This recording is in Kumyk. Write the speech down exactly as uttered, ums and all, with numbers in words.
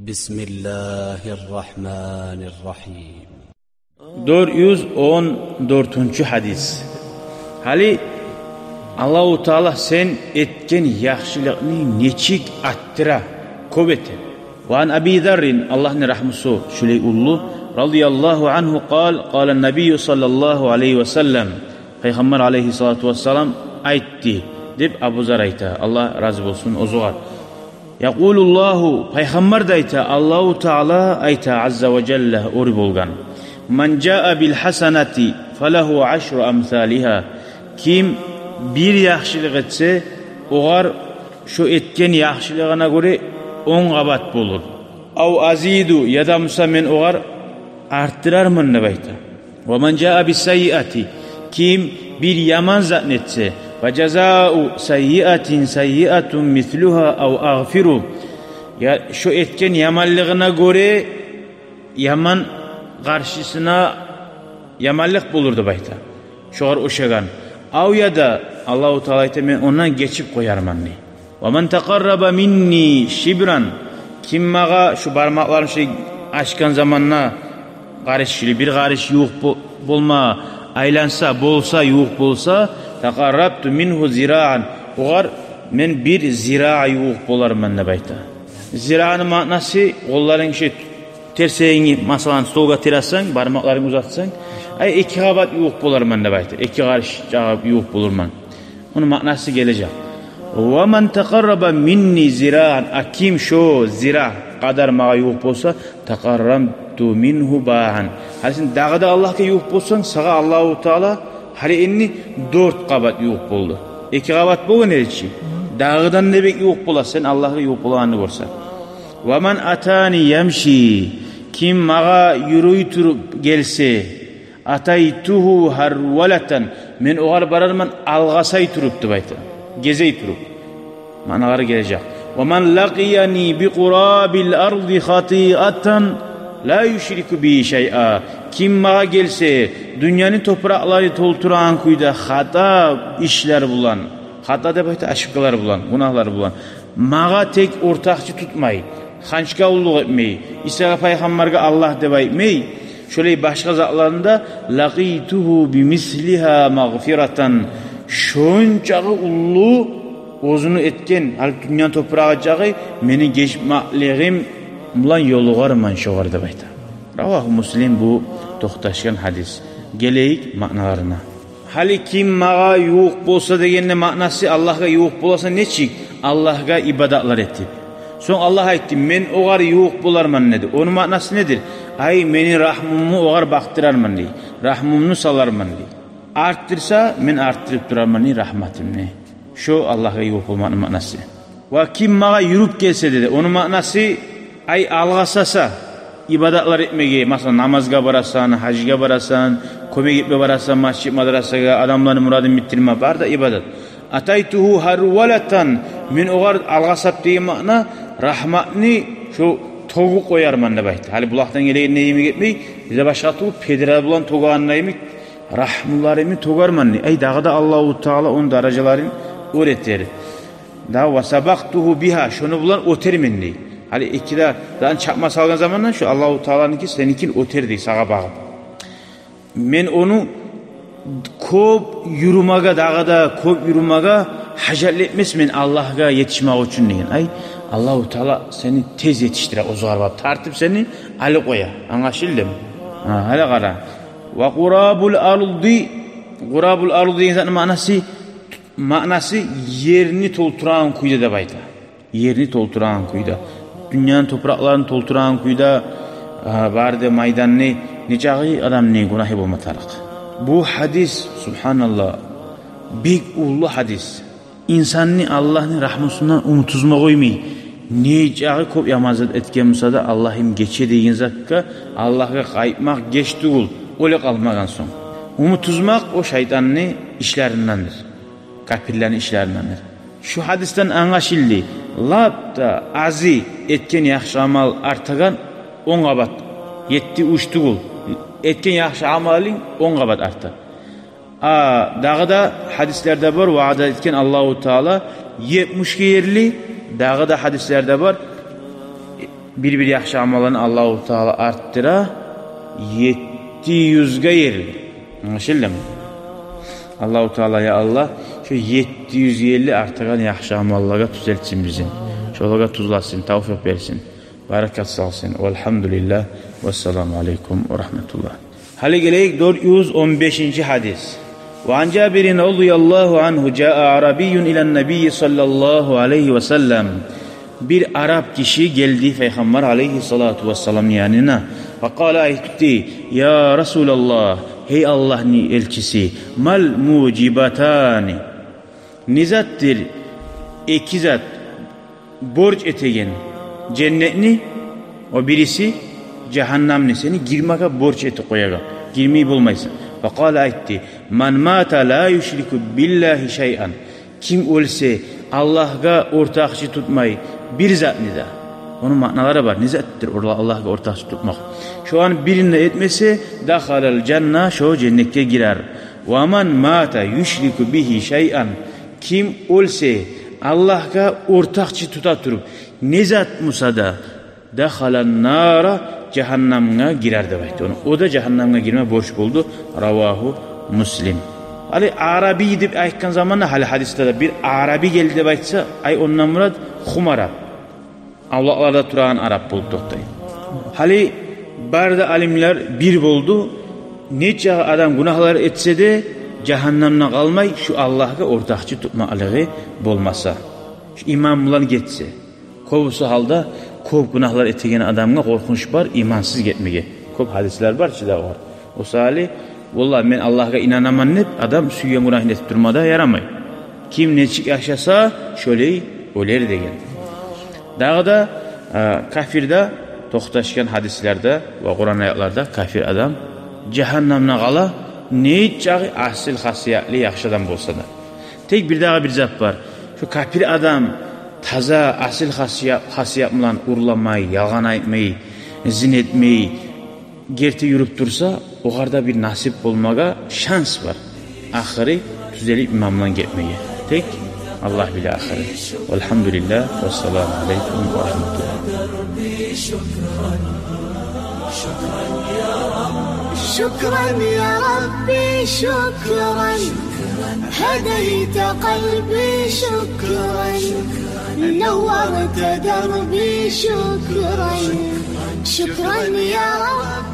بسم الله الرحمن الرحيم. Дёрт юз он дёртюнчю гьадис. Гьали Аллагьу Таала сен этген яхшылыкъны нечик артдыра, кёп эте. وعن أبي ذر, Аллагьны рагьмусу шулай уллу, رضي الله عنه قال: قال النبي صلى الله عليه وسلم, Пайхаммар алайгьиссалату вассалам айтды, деп Абу Зар айта, Аллагь рази болсун оьзюгъар. يقول الله, Пайхаммар да айта, Аллагьу Таала айта, азза ва жалла, оьр болгъан: من جاء بالحسنة فله عشر أمثالها. Ким бир яхшылыкъ этсе, огъар шо этген яхшылыгъына гёре он къабат болур. أو أزيد, яда буса мен огъар артдырарман, деп айта. ومن جاء بالسيئة, ким бир яман затны этсе, فجزاء سيئة سيئة مثلها أو أغفر. Я, шо этген яманлыгъына гёре яман къаршысына яманлыкъ болур, деп айта. Шогъар ошагъан. أو, яда Аллагьу Таала айта, мен ондан гечип къоярман, дей. ومن تقرب مني شبرا, ким магъа, шу бармакъларын шу ачгъан заманда, къарыш, шулай бир къарыш ювукъ бол-, болма, айланса, болса, ювукъ болса, تقربت منه ذراعا, огъар мен бир зираа ювукъ боларман, деп айта. Зирааны маънасы, къолларынг шу терсегинги, масала, столгъа тирасанг, бармакъларынгны узатсанг, ай, эки къабат ювукъ боларман, деп айта. Эки къарыш чакъы ювукъ боларман. Ону маънасы гележек. ومن تقرب مني ذراعا, а ким шо зираа къадар магъа ювукъ болса, تقربت منه باعا. Гьали сен дагъы да Аллагьгъа ювукъ болсанг, сагъа Аллагьу Таала гьали энни дёрт къабат ювукъ болду. Эки къабат болгъан эди чи. Дагъыдан не бек ювукъ боласан сен Аллагьгъа ювукъ болагъанны гёрсенг. ومن أتاني يمشي, ким магъа юрюй туруп гелсе, أتيته هرولة, мен огъар барарман алгъасай туруп, деп айта. Гезей туруп. Маъналары гележек. ومن لقيني بقراب الأرض خطيئة لا يشرك بي شيئا. Ким магъа гелсе, дюньяны топуракъларын толтурагъан кюйде хата ишлер булан, хата деп айта, ошибкалар булан, гюнагьлар булан, магъа тек ортакъчы тутмай, ханчгъа къуллукъ этмей, Исагъа, пайхаммаргъа Аллагь деп айтмай, шолай башгъа затларында, لقيته بمثلها مغفرة, шончакъы уллу оьзюню этген, гьали дюньяны топурагъы чакъы, мени гечмеклигим булан ёлугъарман шогъар, деп айта. رواه مسلم, бу токъташгъан гьадис. Гелейик маъналарына. Гьали ким магъа ювукъ болса дегенде маънасы, Аллагьгъа ювукъ боласан нечик? Аллагьгъа ибадатлар этип. Сонг Аллагь айтды, мен огъар ювукъ боларман, деди. Ону маънасы недир? Ай, мени рагьмумну огъар бакъдырарман, дей. Рагьмумну саларман, дей. Артдырса, мен артдырып турарман, дей, рагьматымны. Шо Аллагьгъа ювукъ болмакъны маънасы. Ва ким магъа юрюп гелсе, деди. Ону маънасы, ай, алгъасаса, ибадатлар этмеге, масала, намазгъа барасан, гьажгъа барасан, кёмек этме барасан, масжит, мадрасагъа, адамланы мурадын битдирме, бары да ибадат. أتيته هرولة, мен огъар алгъасап деген маъна, рагьматны шо тёгюп къоярман, деп айтды. Гьали булакъдан гелегенде йимик этмей, бизде башгъа тюгюл, педре булан тёгегенде йимик, рагьмуларымны тёгермен, дей. Ай, дагъы да Аллагьу Таала ону даражаларын оьр этер. Да, وسبقته بها, шону булан оьтермен, дей. Гьали эки де затны чапма салгъан заманда шо Аллагьу Тааланыки сеникин оьтер, дей, сагъа багъып. Мен ону кёп юрюмеге, дагъы да кёп юрюмеге гьажатлы этмесмен Аллагьгъа етишмек учун, деген. Ай, Аллагьу Таала сени тез етишдире, оьзюгъар багъып тартып сени алып къоя. Англашылдымы? Гьа, гьали къара. وقراب الأرض, къурабул ард деген затны маънасы, маънасы ерни толтурагъан кюйде деп айта. Ерни толтурагъан кюйде. Дюньяны топуракъларын толтурагъан кюйде, а, бары да майданны, нечакъы адамны гюнагьы болма тарыкъ. Бу гьадис, субгьаналлагь, бек уллу гьадис. Инсанны Аллагьны рагьмусундан умут уьзме къоймай. Нечакъы кёп яман зат этген буса да, Аллагьым гече деген затгъа, Аллагьгъа къайтмакъ геч тюгюл, оьле къалмагъан сонг. Умут уьзмек о шайтанны ишлериндендир. Капирлени ишлериндендир. Шу гьадисден англашылды, лап да азы этген яхшы амал артагъан он къабат, етти, уьч тюгюл, этген яхшы амалынг он къабат арта. А дагъы да гьадислерде бар, ваъда этген Аллагьу Таала етмишге ерли, дагъы да гьадислерде бар, Бир-бир яхшы амалланы Аллагьу Таала артдыра етти юзге ерли. Англашылдымы? Аллагьу Таала, я Аллагь, шо етти юз ерли артагъан яхшы амаллагъа тюзелтсин бизин. Шолагъа тюзлесин, тавфикъ берсин, баракат салсын. Валгьамдулиллагь, вассаламу алейкум ва рагьматуллагь. Гьали гелейик дёрт юз он бешинчи гьадис. Ва ан Жабирин радияллагьу ангьу: жаа арабийюн илан набийи саллаллагьу алайгьи ва саллам. Бир араб гиши гелди Пайхаммар алайгьиссалату вассаламны янына. Ва къала, айтды: «Я Расулаллагь, гьей Аллагьны элчиси, мал мужибатани? Не затдыр эки зат борч этеген женнетни, о бириси жагьаннамны сени гирмеге борч этип къоягъан, гирмей болмайсан?» Ва къала, айтды: «Ман мата ла юшрику биллагьи шайъан». Ким оьлсе, Аллагьгъа ортакъчы тутмай бир затны да. Ону маъналары бар. Не затдыр орла Аллагьгъа ортакъчы тутмакъ? Шоланы бирин де этмесе, дахалал жанна, шо женнетге гирер. Ва ман мата юшрику бигьи шайъан. Ким оьлсе, Аллагьгъа ортакъчы тута туруп, не зат буса да, дахалан нара, жагьаннамгъа гирер деп айтды. Ону, о да жагьаннамгъа гирме борч болду. Равагьу Муслим. Гьали арабий деп айтгъан заманда, гьали гьадисде де бир арабий гелди деп айтса, ай, ондан мурат хум араб, авлакъларда турагъан араб болуп токътай. Гьали бары да алимлер бир болду: нечакъы адам гюнагьлар этсе де, жагьаннамда къалмай, шу Аллагьгъа ортакъчы тутмакълыгъы болмаса, шу иман булан гетсе. Кёбюсю гьалда кёп гюнагьлар этеген адамгъа къоркъунч бар имансыз гетмеге. Кёп гьадислер бар чы да огъар. О саялы, валлагь, мен Аллагьгъа инанаман деп, адам сюйген гюнагьын этип турма да ярамай. Ким нечик яшаса, шолай оьлер деген. Дагъы да, а, капирде токъташгъан гьадислерде ва Къуран аятларда капир адам жагьаннамда къала, нечакъы асил хасиятлы яхшы адам болса да. Тек бир дагъы бир зат бар. Шу капир адам таза асил хасия-, хасият булан урламай, ялгъан айтмай, зина этмей, герти юрюп турса, огъар да бир насип болмагъа шанс бар. Ахыры тюзелип иман булан гетмеге. Тек Аллагь биле ахыры. Валгьамдулиллагь, вассаламу алейкум ва рагьматуллагь. شكرا يا ربي، شكرا، هديت قلبي، شكرا، نورت دربي، شكرا، شكرا يا رب.